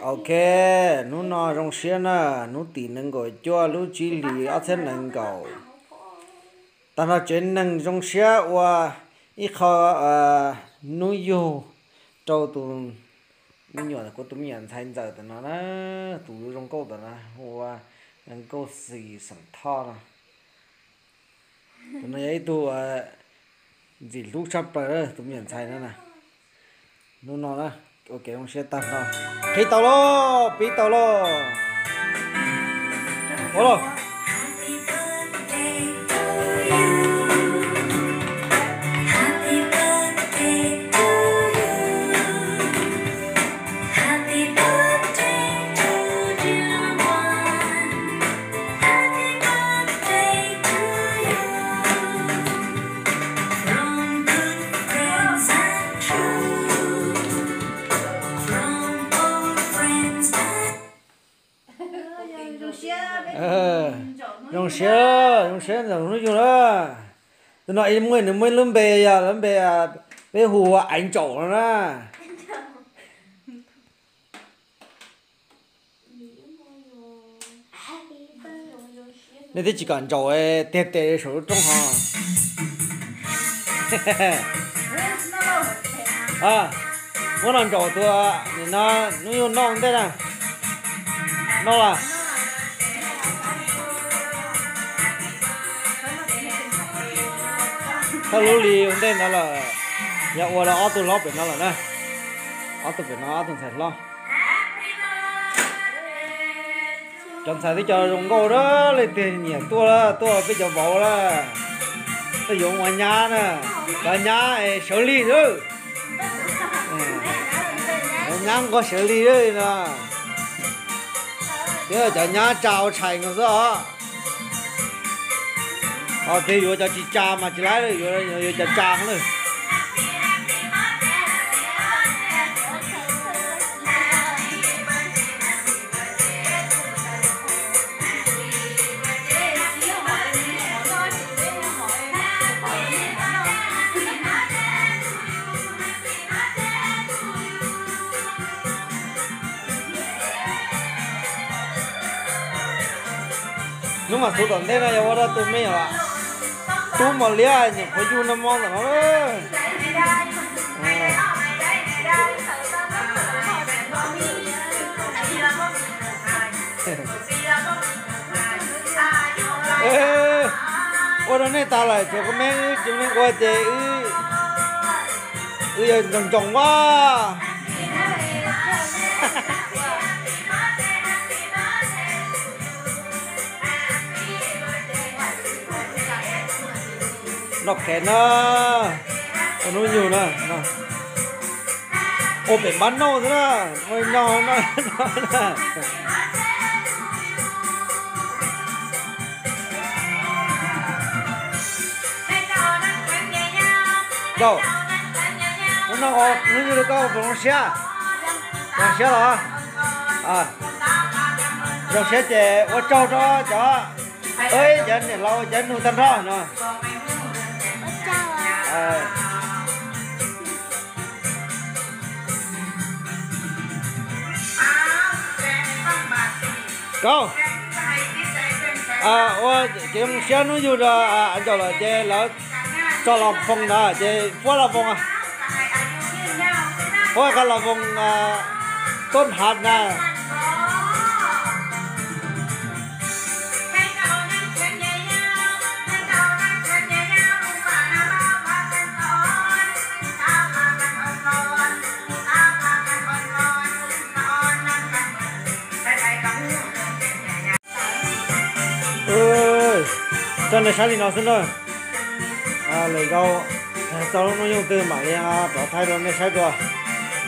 Ok, hnub no zoo siab na, hnub tim nees nkaum cuaj lub tsib hlis ob txhiab nees nkaum. Tag nrho tsev neeg zoo siab ua ib qho hnub yug rau tus me nyuam, kuv tus me nyuam ntxhais ntxawm tam no na, tus zoo nkauj tam no hu ua Nkauj Xis xeem Thoj no. Tus no yog ib tug ntxim hlub tshaj plaws tus me nyuam ntxhais no na. Hnub no na, ua kev zoo siab tag nrho. Qhib tau lauj, pib tau lauj. Ua lauj. Zoo siab, zoo siab ntxawm hnub yug na. Tus no muaj, nws muaj ib lub npe, yog lub npe, peb hu ua Aiv Ntsaum no na. Nej twb tsis kam ntsaum tiag tes saum lub roob ho. Muab no ntsaum tus, nim no hnub yug noj ntej na. Noj las. Thawj lub li ua ntej no lawm, yog ua rau ob tug hlob pem no lawm na. Ob tug pem no ob tug ntxhais hlob. Cov ntxhais twb cov zoo nkauj, leej twg nyiam tuaj tuaj peb cov vauv lawm. Tuaj yuav ua nyab na, cov nyab sawv lig lawm. Cov nyab nquag sawv lig no. Twb cov nyab tsa ua tshais nkaus xwb os. Ho twb yuav cov tsis tsa mas tsis laib, yuav cov tsa lawm. Hnub mas xub tom ntej no yog ua rau tus me nyuam Tub Mos Liab nyuam qhuav yug noj mov ntawm no. Ua rau nej tas lawm, tsuas koj me wb tsis ua ces wb yog ntsoos ntsoos ua. Noj qhev na, ua hnub yug na. Ua pem npab nauj xwb na, ua nyo no. Hnub no hnub yug rau koj puas zoo siab? Zoo siab los? Zoo siab ces ua tsaug rau cov, cov niam laus cov nus tag nrho no. Koj ua kev zoo siab hnub yug rau Ntsaum lawm ces lawv tso los foos ntawd ces puab los foos, puab qhov los foos tuab nhav na. Coj nej saib li no xwb na. Lwm zaus txog lub hnub nyoog twg mam li rov thaij rau nej saib dua.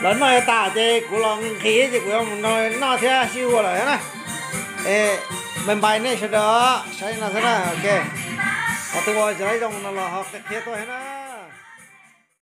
Lawv noj yuav tas ces kuv los nqhis ces kuv yuav mus nrog noj thiab sib ua lawm na. Es bye bye nej sawv daws, saib li no xwb na, ok. Qhov twg ua tsis zoo no los ho qhia tuaj thiab na.